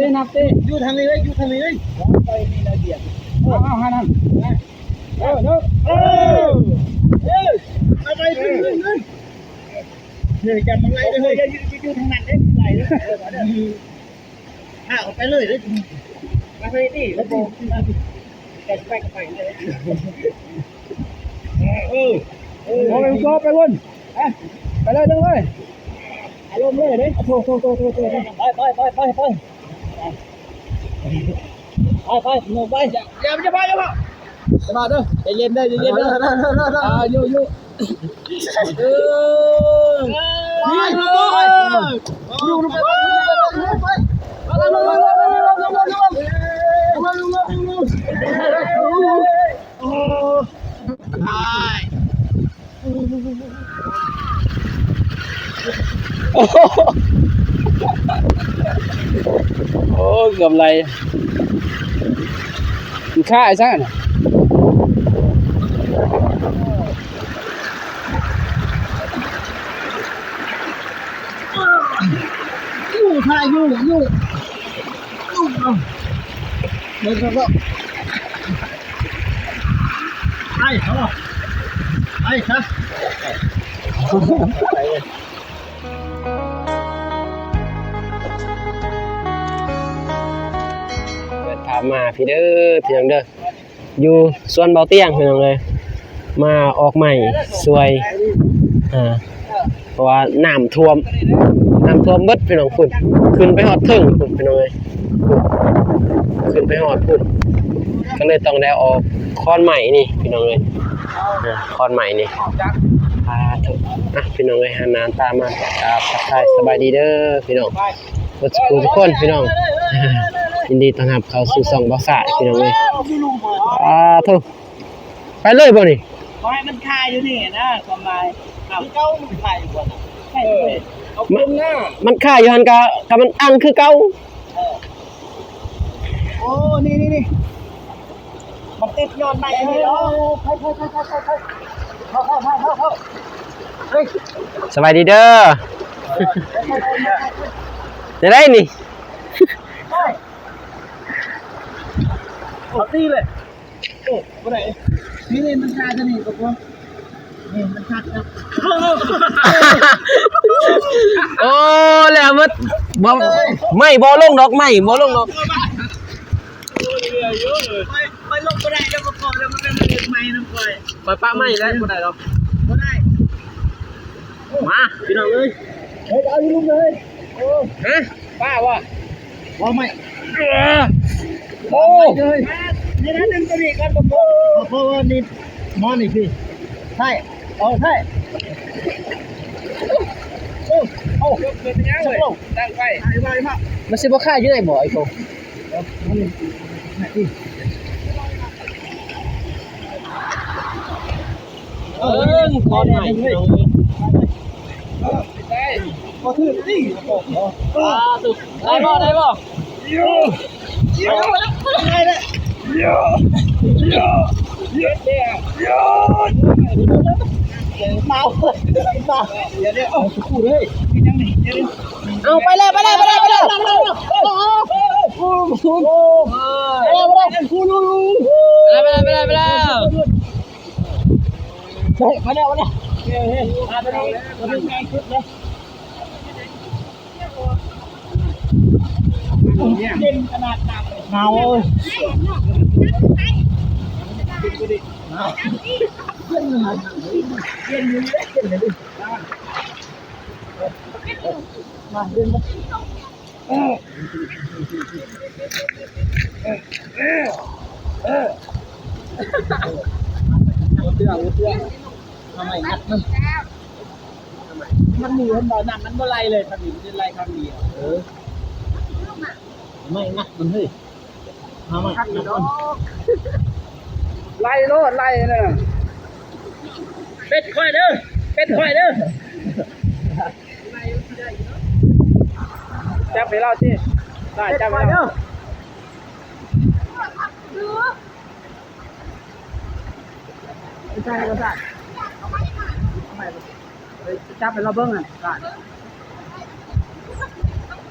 ເດ້ ນັບເດ້ ຢູ່ທາງນີ້ເລີຍ ຢູ່ທາງນີ້ເລີຍ ໄປນີ້ລະດຽວ ເອົາ ເອົາ ຫານັ້ນ ເອີ ເອີ ເອີ ເອີ ເອົາໄປ ຂຶ້ນ ຂຶ້ນ ຂຶ້ນ ເອີ ຢ່າມາໄລ່ເດີ ເອີ ຢູ່ ຢູ່ ຢູ່ທາງນັ້ນເດ້ ໄລ່ເດີ ເອີ ມາເດີ ພາອອກໄປເລີຍເດ້ ມາເລີຍຕິ ແລ້ວບໍ່ ແຕ່ຊິໄປກໍໄປເລີຍ ເອີ ເອີ ເອົາໄປ ໄປວົນ ໄປເລີຍ ລົງເລີຍ ອາລົມເລີຍເດ້ ໂທ ໂທ ໂທ ໂທ ໄປ ໄປ ໄປ ໄປ ໄປ ໄປ ໄປ ໄປ ຢ່າ ຢ່າ ຢ່າພາ ຢ່າພາ ຢ່າພາເດີ ໃຈເຢັນເດີ ໃຈເຢັນເດີ ອ່າ ຢູ່ ຢູ່ ເອີ ໄປ ໄປ ໄປ ໄປ ໄປ ໄປ ໄປ ໄປ ໄປ ໄປ ໂອ້ ເກືອບໄຫຼ ມັນຄາອີ່ຫຍັງຫັ້ນນະ ຢູ່ ຖ່າຍຢູ່ ຢູ່ ຢູ່ ເອົາ ເບິ່ງ ເບິ່ງ ເບິ່ງ ໄປ ເອົາ ໄປຊະ ເດີນທາງມາພີ້ເດີ ພີ່ນ້ອງເດີ ຢູ່ສວນເບົາຕຽງ ພີ່ນ້ອງເອີຍ ມາອອກໄມ້ຊ່ວຍ ອ່າ ເພາະວ່ານ້ຳຖ້ວມ ນ້ຳຖ້ວມເບິດພີ່ນ້ອງ ພຸ້ນ ຂຶ້ນໄປຮອດເທິງພຸ້ນພີ່ນ້ອງເອີຍ ຂຶ້ນໄປຮອດພຸ້ນ ກໍເລີຍຕ້ອງໄດ້ເອົາອອກຄ້ອນໄມ້ນີ້ພີ່ນ້ອງເອີຍ ອ່າ ຄ້ອນໄມ້ນີ້ ອ່າ ທຸກ ອ່ະ ພີ່ນ້ອງເອີຍ ຫັນໜ້າຕາມາ ອ່າ ທັກທາຍສະບາຍດີເດີພີ່ນ້ອງ ເບິດສູ່ທຸກຄົນພີ່ນ້ອງ ຍິນດີຕ້ອນຮັບເຂົ້າສູ່ຊ່ອງບ່າວຊາຍພີ່ນ້ອງເອີຍ ອ່າ ໂທ້ ໄປເລີຍບໍ່ນີ້ ບໍ່ໃຫ້ມັນຄາຢູ່ນີ້ນະ ຄວາມໝາຍ ຄືເກົ່າມັນຄາຢູ່ບໍ່ນະ ໃຊ່ ເອີ ເອົາຂຶ້ນນະ ມັນຄາຢູ່ຫັ້ນກະ ກະມັນອັ່ງຄືເກົ່າ ເອີ ໂອ້ ນີ້ໆໆ ມັນຕິດຍ້ອນໄມ້ອັນນີ້ເນາະ ໄປໆໆໆ ເຂົ້າໆໆ ເຂົ້າ ເຮີ້ຍ ສະບາຍດີເດີ ຈັ່ງໃດນີ້ ເອົາຕີເລີຍ ໂອ້ ບໍ່ໄດ້ ນີ້ໆ ມັນຄາຕົວນີ້ ບໍ່ ນີ້ມັນຄາ ໂອ້ ແລ້ວໝົດ ບໍ່ ໄມ້ບໍ່ລົງດອກ ໄມ້ບໍ່ລົງດອກ ໄປ ໄປລົງບໍ່ໄດ້ເດີ ບໍ່ພໍເດີ ມັນເປັນໄມ້ນຳຂ້ອຍ ຂ້ອຍປະໄມ້ໄດ້ ບໍ່ໄດ້ດອກ ບໍ່ໄດ້ ມາ ພີ່ນ້ອງເອີຍ ເຮີ້ຍ ເອົາຢູ່ລຸ່ມເລີຍ ໂອ້ ຮະ ປາວະ ບໍ່ໄໝ້ ໂອ້ ນີ້ນະ ດຶງຕົວນີ້ກ່ອນ ບໍ່ ເພາະວ່ານີ້ ມອນນີ້ ພີ່ ໃຊ່ ອອກໃຊ່ ໂອ້ ໂອ້ ເປັນຫຍັງເວີຍ ຕັ້ງໄວ້ ໄປ ໄປ ໄປ ມັນຊິບໍ່ຄາຢູ່ໃນບໍ່ ໄອ້ໂຕ? ເອີ ຄອນໃໝ່ ບໍ່ຖືກຕິ ໄດ້ບໍ່ ໄດ້ບໍ່? ເມາ ເມາ ດຽວ ດຽວ ເອົາ ສະກູເລີຍ ເປັນຫຍັງນີ້ ດຽວ ເອົາ ໄປແລ້ວ ໄປແລ້ວ ໄປແລ້ວ ໄປແລ້ວ ໄປແລ້ວ ໄປແລ້ວ ໄປແລ້ວ ໄປແລ້ວ ໄປແລ້ວ ໄປແລ້ວ ໄປແລ້ວ ໄປແລ້ວ ໄປແລ້ວ ໄປແລ້ວ ເອີ ເອີ ມາໄປເລີຍ ມາເລີຍ ງ່າຍສຸດເລີຍ ເຢັນຂະໜາດ ໜາວເວີຍ ເຢັນຂະໜາດ ເຢັນຢູ່ເລີຍ ເຢັນເລີຍ ມາ ເຢັນ ເອົາເທື່ອ ເອົາເທື່ອ ທຳໄມ ມັນ ມັນມີ ເຫັນບໍ່ ນ້ຳມັນບໍ່ໄຫຼເລີຍ ທຳນີ້ມັນໄຫຼຄັ້ງດຽວ ເອີ ໄມ້ງັດມັນເຮີ້ຍ ເອົາມາ ໄລ່ໂລດ ໄລ່ນະ ເປັດຂ້ອຍເດີ ເປັດຂ້ອຍເດີ ຈັບໃຫ້ລາວຕິ ໄດ້ ຈັບໃຫ້ລາວ ໄປໃສ່ ໄປໃສ່ ໄປ ຈັບໃຫ້ລາວເບິ່ງຫັ້ນ ໄດ້.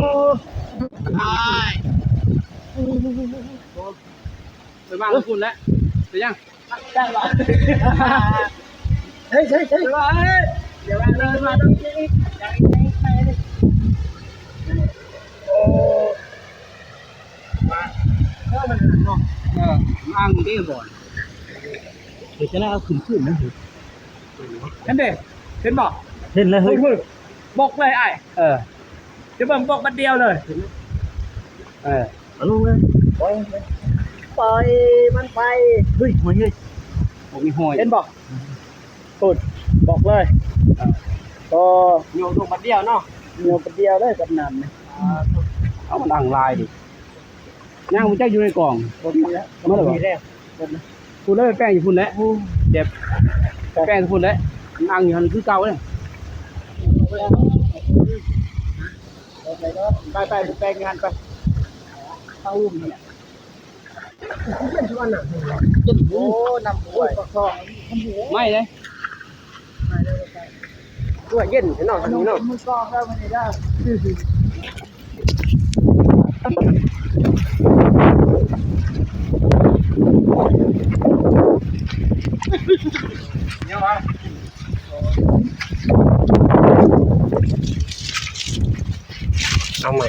ໄປວາງພຸ້ນແຫຼະ ເປັນຫຍັງ? ໄດ້ບໍ່? ເຮີ້ຍ ເຮີ້ຍ ເຮີ້ຍ ດຽວວາງເລີຍ ວາງເລີຍ ໂອ້ ເອີ ມັນເນາະ ເອີ ອ້າງເດ້ບໍ່ ເຮັດຈັ່ງໃດເອົາຂຶ້ນຄືນນະ ຫັ້ນເດ້ ເຫັນບໍ່? ເຫັນແລ້ວເຮີ້ຍ ບອກເລີຍອ້າຍ ເອີ ຈະເບິ່ງບອກບັດດຽວເລີຍ ເອີ ເອົາລົງເລີຍ ປ່ອຍ ປ່ອຍມັນໄປ ເຮີ້ຍ ຫ້ອຍເຮີ້ຍ ບໍ່ມີຫ້ອຍ ເຫັນບໍ່? ໂພດ ບອກເລີຍ ເອີ ກໍໂຍກລົງບັດດຽວເນາະ ໂຍກບັດດຽວເລີຍກັບນ້ຳນີ້ ເອົາ ມັນອັງຫຼາຍດິ ຍັງບໍ່ຈັກຢູ່ໃນກອງ ບໍ່ມີແລ້ວ ໝົດແລ້ວ ໝົດແລ້ວ ພຸ້ນເລີຍ ແປງຢູ່ພຸ້ນແຫຼະ ໂອ້ ເຈັບ ແປງພຸ້ນແຫຼະ ອັງຢູ່ຫັ້ນຄືເກົ່າເດ້ ໄປ ໄປ ໄປແປງຢູ່ຫັ້ນໄປ ເອົາ ໂອ້ ນ້ຳຫ້ວຍ ໄໝ້ເດ້ ຄືວ່າເຢັນແທ້ເນາະ ນີ້ເນາະ ເອົາໃໝ່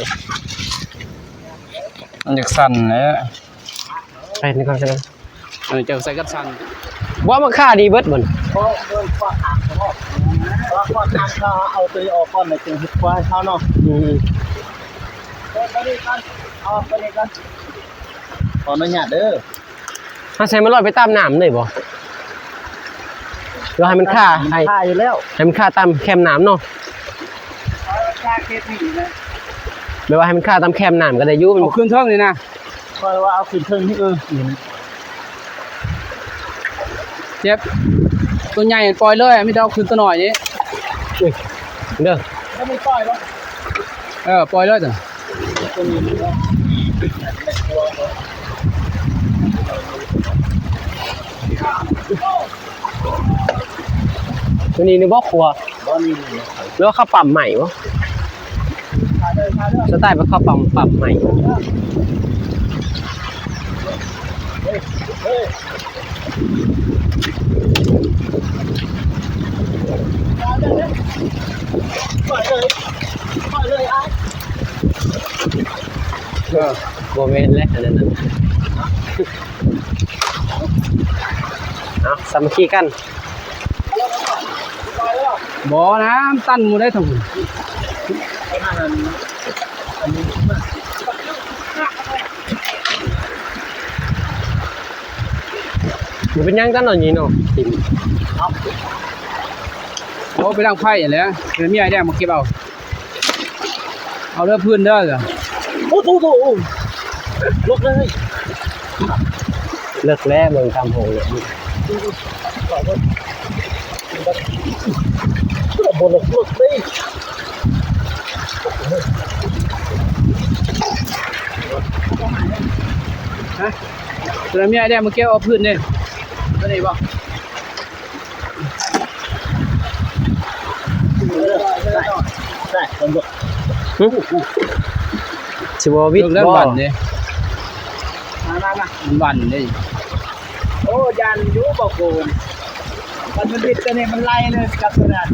ມັນຢາກສັ່ນແຫຼະ ໃສ່ນີ້ກ່ອນ ໃສ່ກ່ອນ ເອີ ເຈົ້າໃສ່ກັບສັນ ບໍ່ ມັນຄາດີເບິດມັນ ເບິ່ງຂວາກາງ ເອົາຕົວນີ້ອອກກ່ອນ ແລ້ວຈຶ່ງເຮັດຂວາໃຫ້ເຮົາເນາະ ອືມ ເອົາຕົວນີ້ກ່ອນ ເອົາຕົວນີ້ກ່ອນ ຂໍອະນຸຍາດເດີ ເອົາໃສ່ມາລອຍໄປຕາມນ້ຳເລີຍບໍ່? ຫຼືວ່າໃຫ້ມັນຄາ ໃຫ້ ມັນຄາຢູ່ແລ້ວ ໃຫ້ມັນຄາຕາມແຄມນ້ຳເນາະ. ເອົາຄາເຂດນີ້ນະ ແບບວ່າໃຫ້ມັນຄາຕາມແຄມນ້ຳກໍໄດ້ຢູ່. ມັນ ເອົາຂຶ້ນເທິງນີ້ນະ ຂ້ອຍວ່າເອົາຂຶ້ນເທິງນີ້ ເອີ ນີ້ນະ. ເຈັບ ຕົວໃຫຍ່ປ່ອຍເລີຍ ມີແຕ່ເອົາຂຶ້ນຕົວນ້ອຍນີ້. ອຸ້ຍ ເດີ ແລ້ວມັນປ່ອຍບໍ່? ເອີ ປ່ອຍເລີຍ ຕົວນີ້ ຕົວນີ້ນີ້ບໍ່ຄົວ ບໍ່ມີ ຫຼືວ່າເຂົາປ້ຳໃໝ່ບໍ່? ສະໄຕລ໌ແບບເຂົາປ້ຳ ປ້ຳໃໝ່. ເອີ ບໍ່ແມ່ນແຫຼະ ອັນນັ້ນນະ. ເອົາ ສາມັກຄີກັນ. ບໍ່ນະ ມັນຕັນໝູ່ໄດ໋ ທັງພຸ້ນ. ບໍ່ເປັນຫຍັງກັນເນາະ ນີ້ເນາະ ໂອ້ ໄປດັງໄຟຫັ້ນແຫຼະ ເປັນເມຍໄອ້ແດງມາເກັບເອົາ. ເອົາເດີ ພື້ນເດີ. ໂອ້ໂຕ ໂຕ ໂອ້ ເລິກເລີຍ ເລິກແລ້ວ ເບິ່ງຕາມໂຮງເລີຍ ບໍ່ເລິກ ເລິກເດ້. ຮະ ຕົວນັ້ນເມຍໄອ້ແດງມາເກັບເອົາພື້ນເດ້ ຕົວນີ້ບໍ່? ໄດ້ ໄດ້ ໄດ້ ເບິ່ງເບິ່ງ ຫຶ ຊິບໍ່ຫວິດບໍ່? ເລິກແລ້ວ ມັນວັນເດ້ ມາ ມາ ມາ ມັນວັນເດ້. ໂອ້ ຢ້ານຢູ່ບໍ່ໂກນ ຄັນມັນຫວິດຕົວນີ້ມັນໄລ່ເລີຍ ຈັບຕົວນັ້ນ.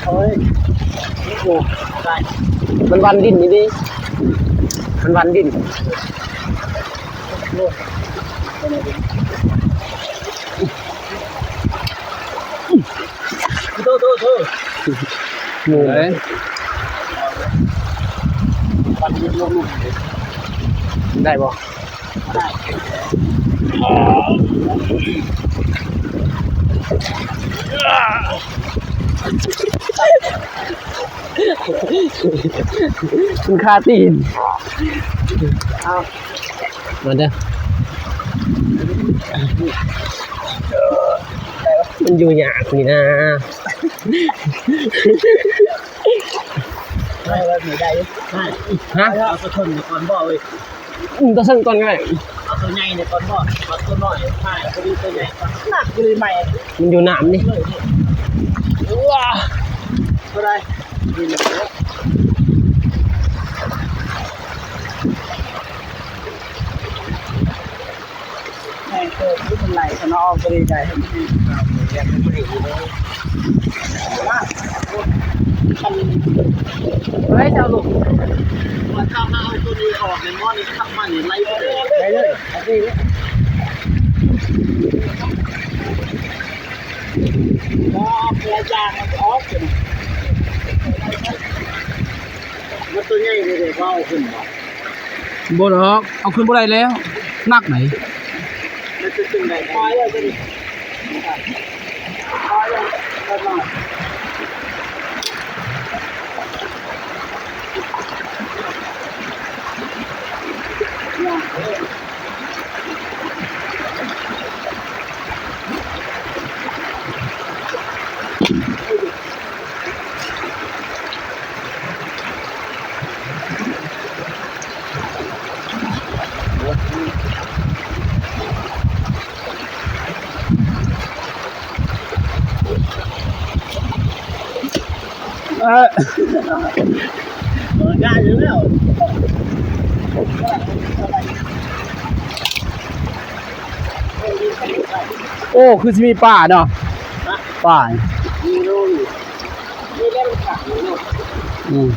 ໂອ້ຍ ໂອ້ ໄດ້ ມັນວັນດິນນີ້ເດ້ ມັນວັນດິນ. ໂທ ໂທ ໂທ ໝູ່ ເອີຍ ວັນດິນລົງ ໄດ້ບໍ່? ມັນຄາຕີນ ເອົາ ມາເດີ ມັນຢູ່ຍາກນີ້ນາ. ໄດ້ແລ້ວນີ້ ໄດ້ຢູ່ ຮະ ເອົາຕົວເທິງກ່ອນບໍ່ເອີຍ? ອືມ ຕົວເທິງກ່ອນກໍໄດ້ ເອົາຕົວໃຫຍ່ນີ້ກ່ອນບໍ່? ເອົາຕົວນ້ອຍ ພາຍ ເອົາຕົວນີ້ຕົວໃຫຍ່ກ່ອນ ໜັກຢູ່ໃໝ່ ມັນຢູ່ນ້ຳນີ້ ວ້າ ເທົ່າໃດ? ນີ້ແຫຼະ ແຮງເກີບຢູ່ ມັນໄຫຼຂ້າງນອກ ອອກບໍ່ໄດ້ ໄດ້ ເຮັດໃຫ້ ເອົາ ເຮັດໃຫ້ ມາ ຄັນ ບໍ່ໄດ້ເຈົ້າລູກ ວ່າຖ້າເຮົາເອົາຕົວນີ້ອອກ ແມ່ນບໍ່ ນີ້ຂັບມານີ້ໄຫຼບໍ່ໄດ້ ໄດ້ເລີຍ ເອົາໄປເລີຍ ບໍ່ ເອົາຄົນລະຢ່າງ ມັນຈະອອກ ມັນຕົວໃຫຍ່ເດ້ ເດ້ ເອົາຂຶ້ນບໍ່? ບໍ່ດອກ ເອົາຂຶ້ນບໍ່ໄດ້ແລ້ວ ໜັກໃດ. ແລ້ວຈະຂຶ້ນໄດ້ ປາຍແລ້ວ ປາຍແລ້ວ ປາຍມາ. ເອີ ໄດ້ຢູ່ແລ້ວ. ໂອ້ ຄືຊິມີປາເນາະ ປາ ມີໂລຢູ່ ມີແລ້ວມັນຂາຍຢູ່ເນາະ ອືມ.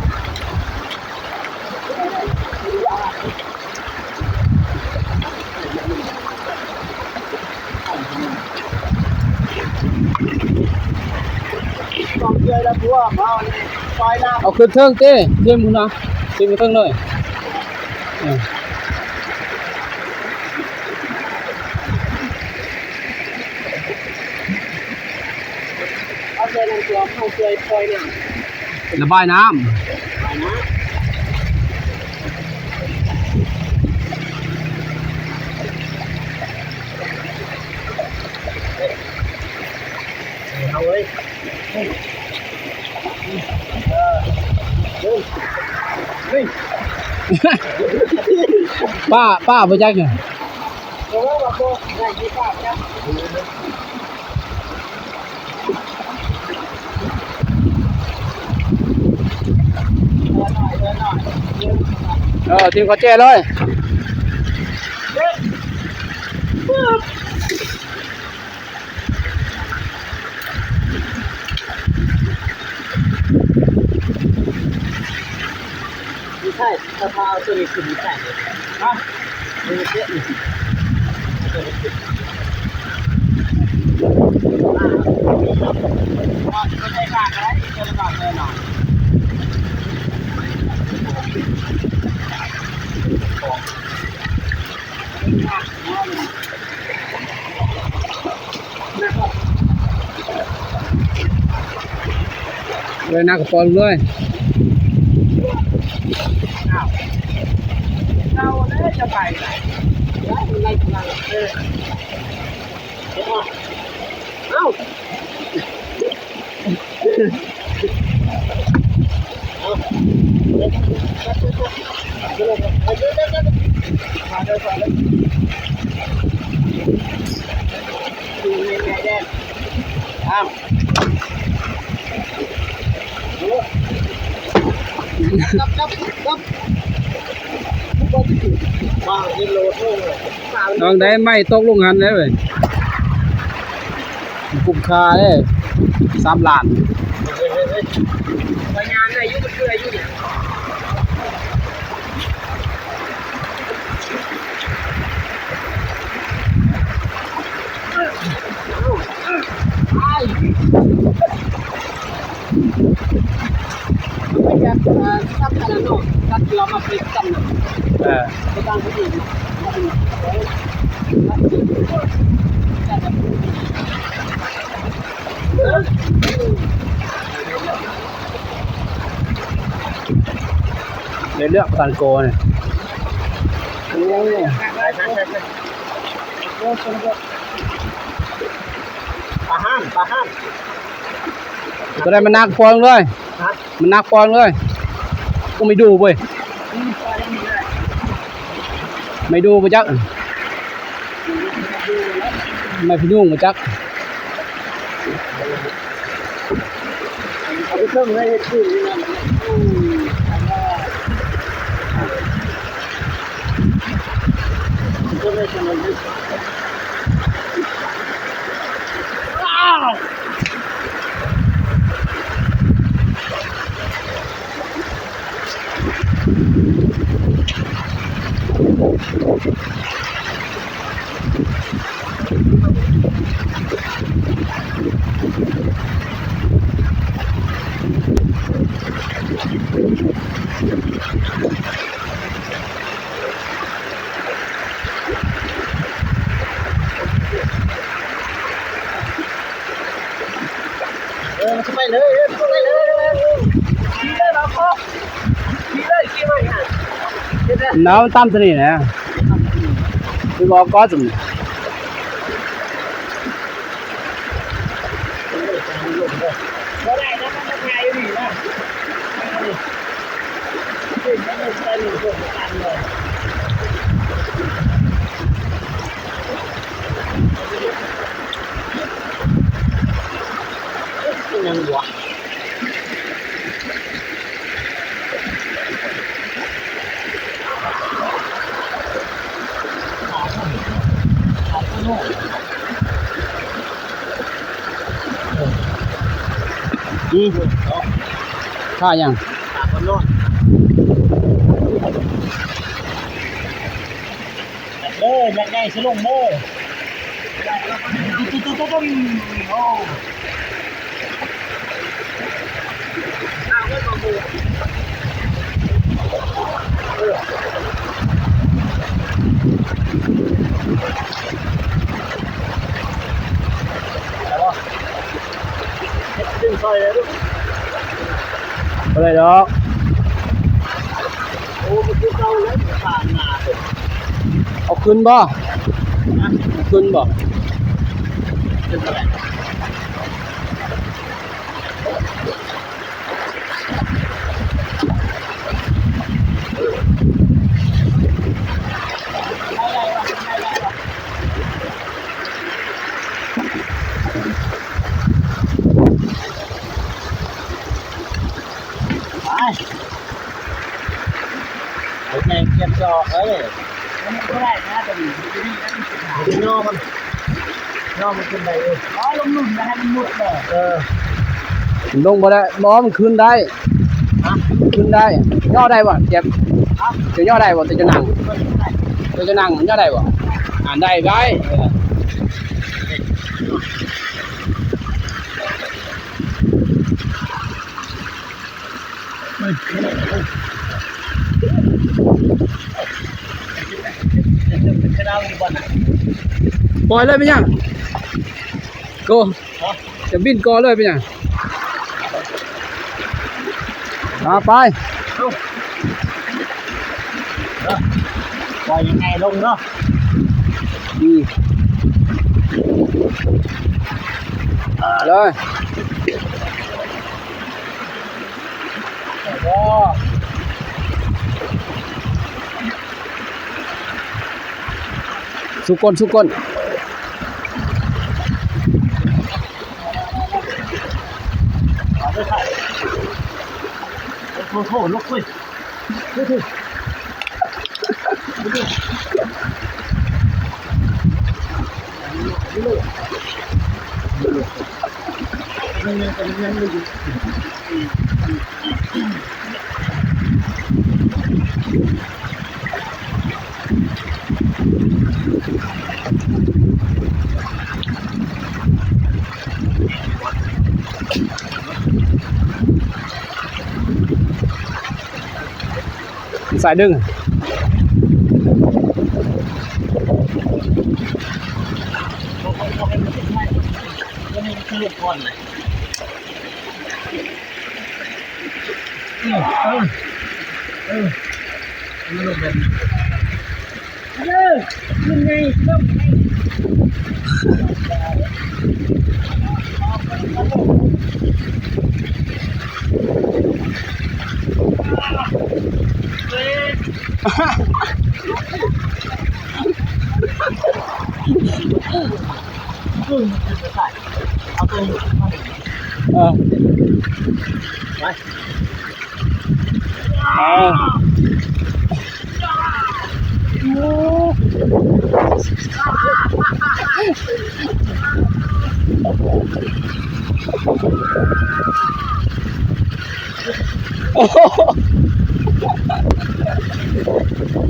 ເອົາຂຶ້ນເທິງເຕ້ ເຕັມພຸ້ນນະ. ຂຶ້ນໄປເທິງເລີຍ. ເອີ ເອົາໃສ່ນ້ຳຖ້ວມ ເຮົາຊ່ວຍປ່ອຍນ້ຳ ລະບາຍນ້ຳ ລະບາຍນ້ຳ. ເອົາເວີຍ ເອີ ນີ້ ປ້າ ປ້າບໍ່ຈັກຫຍັງ. ເອີ ຖິ້ມເຂົ້າແຈເລີຍ. ບໍ່ໃຊ່ ຖ້າ ຖ້າເອົາຕົວນີ້ຂຶ້ນບໍ່ໃຊ່ເດ້. ຮະ? ເລີຍ ໜ້າກະປອງເລີຍ. ເອົາ ເອົາເລີຍ ສະບາຍ. ເອົ້າ ລອງໄດ້ໄມ້ຕົກລົງຫັ້ນເດ້ເວີຍ. ຄຸ້ມຄ່າເດ້ ສາມລ້ານ. ເອີ ໄດ້ເລືອກປາຕັງໂກນີ້. ໂອ້ ປາຫານ ປາຫານ ຕົວໃດມັນໜັກ ປ່ອຍລົງເລີຍ. ຮະ? ມັນໜັກ ປ່ອຍເລີຍ. ໂອ້ ໄມ້ດູເວີຍ ໄມ້ດູບໍ່ຈັກ ໄມ້ພະຍຸງບໍ່ຈັກ. ເອົາໄປເທິງໃຫ້ເຮັດຄືນນີ້ນະ. ເອີ ມັນຊິໄປເລີຍ ເອີ ໄປເລີຍ ຂີ່ເລີຍ ເອົາ ຂີ່ເລີຍ ຂີ່ໄປຫັ້ນ ເຮັດແລ້ວ ນ້ຳມັນຕ່ຳຊະນີ້ນະ ຄືບໍ່ເອົາກ້ອນຊະນີ້. ອືມ ຂ້າຫຍັງ? ເດີ ຢາກໄດ້ສະຫຼົງເດີ. ໂອ້ ອ້າວ ເບິ່ງຂອງກູ. ບໍ່ໄດ້ດອກ. ໂອ້ ມັນຄືເກົ່າແລ້ວ ຜ່ານມາເລີຍ. ເອົາຂຶ້ນບໍ່? ຮະ? ເອົາຂຶ້ນບໍ່? ຂຶ້ນບໍ່ໄດ້. ໄປ ໂອເຄ ກຽມຈອກເອີຍ. ມັນບໍ່ໄດ້ນະ ຕົວນີ້ ມັນຊິຍ້ອມັນ ຍ້ອມັນຂຶ້ນໄດ້ເອີຍ. ອໍ ລົງລຸ່ມນະ ໃຫ້ມັນມຸດເລີຍ. ເອີ ລົງບໍ່ໄດ້ ບໍ່ ມັນຂຶ້ນໄດ້. ຮະ? ຂຶ້ນໄດ້. ຍໍໄດ້ບໍ່ ເຈັບ? ຮະ? ຈະຍໍໄດ້ບໍ່ ແຕ່ຈະນັ່ງ? ແຕ່ຈະນັ່ງ ຍໍໄດ້ບໍ່? ອ່າ ໄດ້ ໄດ້. ເອີ. ປ່ອຍເລີຍເປັນຫຍັງ? ໂກ ຈະບິນກ່ອເລີຍເປັນຫຍັງ? ມາໄປ ເອົາ ເອີ ປ່ອຍຍັງໄງລົງເນາະ. ອືມ ເອົາເລີຍ. ສູ້ກົ້ນ ສູ້ກົ້ນ. ໂອ້ໂຫ ລົກເວີຍ. ສາຍດຶງ ເອີ ເອີ ເອີ ມັນລົງແບບນີ້. ເອີ ຂຶ້ນໄງ ລົງໄງ. ເອີ ໄປ.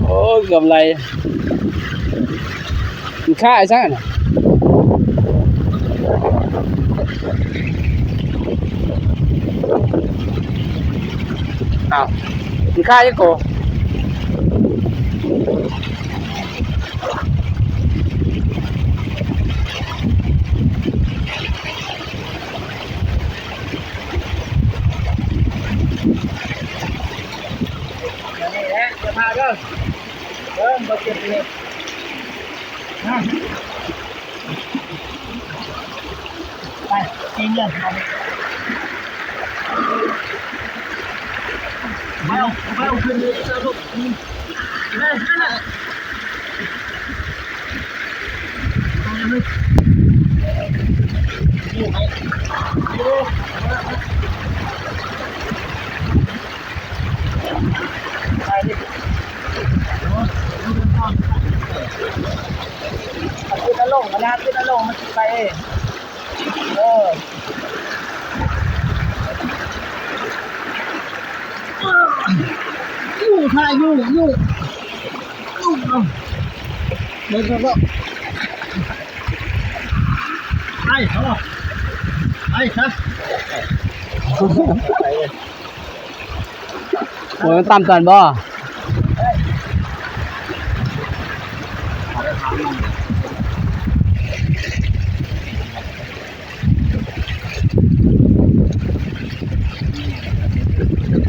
ໂອ້ ເກືອບໄຫຼ. ມັນຄາອີ່ຫຍັງຫັ້ນນະ? ອ້າວ ມັນຄາອີ່ຫຍັງໂກ? ນີ້ແຫຼະ ຢ່າພາເດີ ເບິ່ງບໍ່ເຈັບເລີຍ. ໄປ ຕີເງິນ ໄປເອົາ ໄປເອົາຄືນເລີຍ ເອົາລູກ ແມ່ນ ນັ້ນແຫຼະ. ຂຶ້ນລະລົງ ມັນຂຶ້ນລະລົງ ມັນຊິໄປເອງ. ເອີ ຢູ່ ຖ່າຍຢູ່ ຢູ່ ຢູ່ ເອົາ ເດີນເຂົ້າ ໄປ ເຂົ້າ ໄປຊະ. ໂອ້ຍ ມັນຕ່ຳເກີນບໍ່?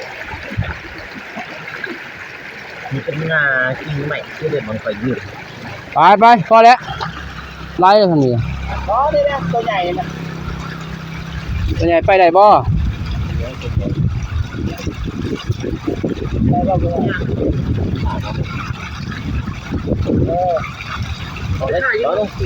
ມີເປັນງາກິ່ງໄມ້ຄືເດ້ ບັ້ງໄຟຢືດ. ໄປໆ ພໍແລ້ວ ໄລ່ທາງນີ້. ອໍ ນີ້ແຫຼະ ຕົວໃຫຍ່ນະ ຕົວໃຫຍ່ໄປໄດ້ບໍ່? ໄດ້ບໍ່? ເອີ ເອົາເລີຍ ເອົາເລີຍ. ອື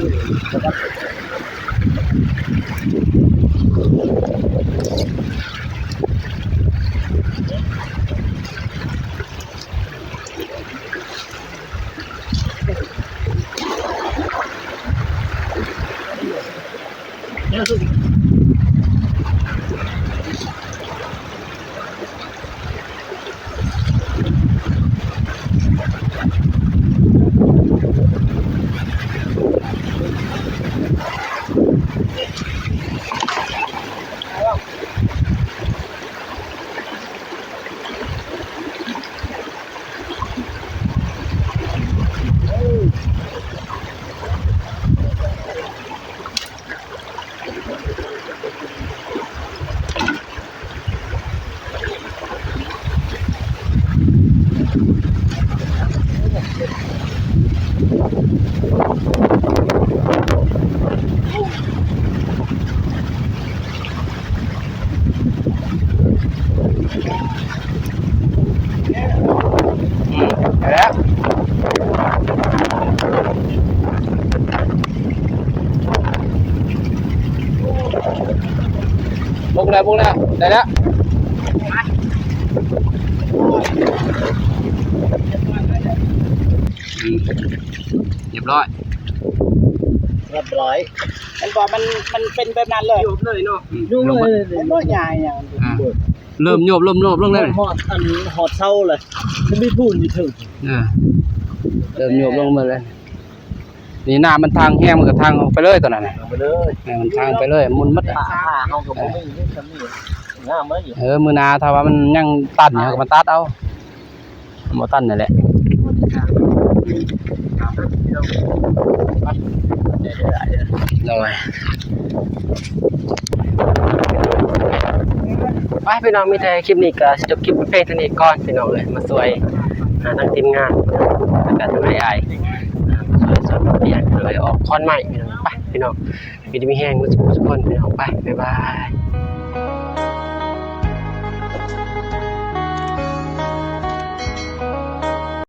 ມ ໄດ້ແລ້ວ ບຸກແລ້ວ ບຸກແລ້ວ ໄດ້ແລ້ວ ອືມ ຮຽບຮ້ອຍ ຮຽບຮ້ອຍ. ມັນບໍ່ ມັນ ມັນເປັນແບບນັ້ນເລີຍ ໂຍບເລີຍເນາະ ອືມ ໂຍບເລີຍ ມັນບໍ່ຍາຫຍັງ ອ່າ ເລີ່ມໂຍບ ເລີ່ມໂຍບລົງແລ້ວນີ້ ຮອດ ອັນ ຮອດເສົາແລ້ວ ມັນມີປູນຢູ່ເທິງ ເອີ ເລີ່ມໂຍບລົງເບິດແລ້ວ. ນີ້ນ້ຳມັນທາງແຮງ ມັນກໍທາງອອກໄປເລີຍຕອນນັ້ນນະ ເອີ ມັນທາງໄປເລີຍ ໝຸນໝົດ ເຮົາກໍບໍ່ມີ ເອີ ມື້ໜ້າຖ້າວ່າມັນຍັງຕັນ ເຮົາກໍມາຕັດເອົາ. ບໍ່ຕັນນັ້ນແຫຼະ ໂດຍ ໄປພີ່ນ້ອງ ມີແຕ່ຄລິບນີ້ກໍຊິຈົບຄລິບພຽງເທົ່ານີ້ກ່ອນພີ່ນ້ອງເອີຍ ມາຊ່ວຍ ອ່າ ທາງທີມງານ ແລ້ວກໍທາງອ້າຍ ອ່າ ມາຊ່ວຍສອນປະເປຍນ ໂດຍອອກຄອນໄມ້ພີ່ນ້ອງ ໄປພີ່ນ້ອງ ຢູ່ດີມີແຮງເບິດທຸກຄົນພີ່ນ້ອງ ໄປ ບາຍບາຍ.